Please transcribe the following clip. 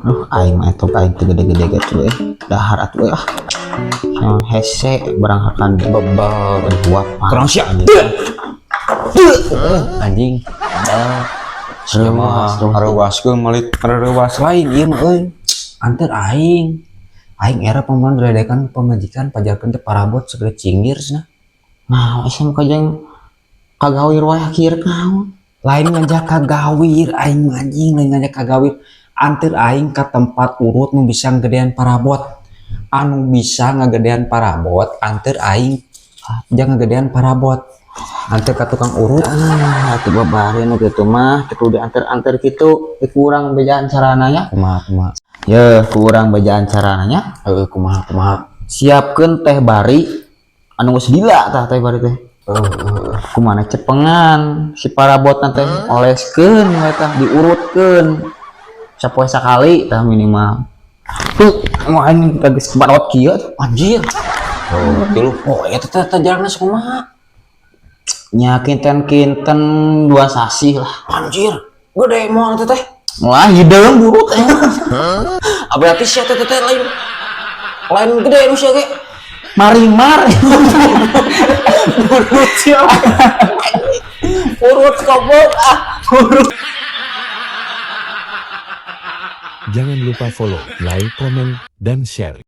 Duh, aing mah entog aing teu gede-gede gitu eh. Dahar atuh ah. Yang hese barang hakan Bebal. Aduh, Kurang siap. Anjing. Sia mah Reuaskeun meuli reuas lain ieu mah euy. Anter aing. Aing era pamulan diledekan pamajikan pajarkeun teh parabot segede cinggir cenah. Nah, sia mah kajeng kagawir wae akhir naon. Lain ngajak kagawir aing mah, anjing, lain ngajak kagawir. Anter aing ka tempat urut nu bisa gedean parabot. Anu bisa ngagedean parabot, anter aing jangan gedean parabot. Anter ka tukang urut. Ah, atuh babari nu kitu mah teu kudu dianter-anter kitu, teu kurang bejaan carananya. Kumaha kumaha? Ye, kurang bejaan carananya. Heeh, kumaha kumaha? Siapkeun teh bari anu geus gila tah teh bari teh. Heeh. Kumana cepengan si parabotna teh oleskeun we tah, diurutkeun. Sapoe sakali tah minimal. Tuh, mau aing geus barot kieu tuh. Anjir. Oh, 3 poe eta teh teh jalanna sakumaha? Nya kinten-kinten 2 sasih lah. Anjir, gede moal teh teh. Wah, hideung burut eh. Ah, berarti sia teh teh lain lain gede nu sia ge. Marimar. Urut sia. Urut goblok ah. Urut. Jangan lupa follow, like, komen, dan share.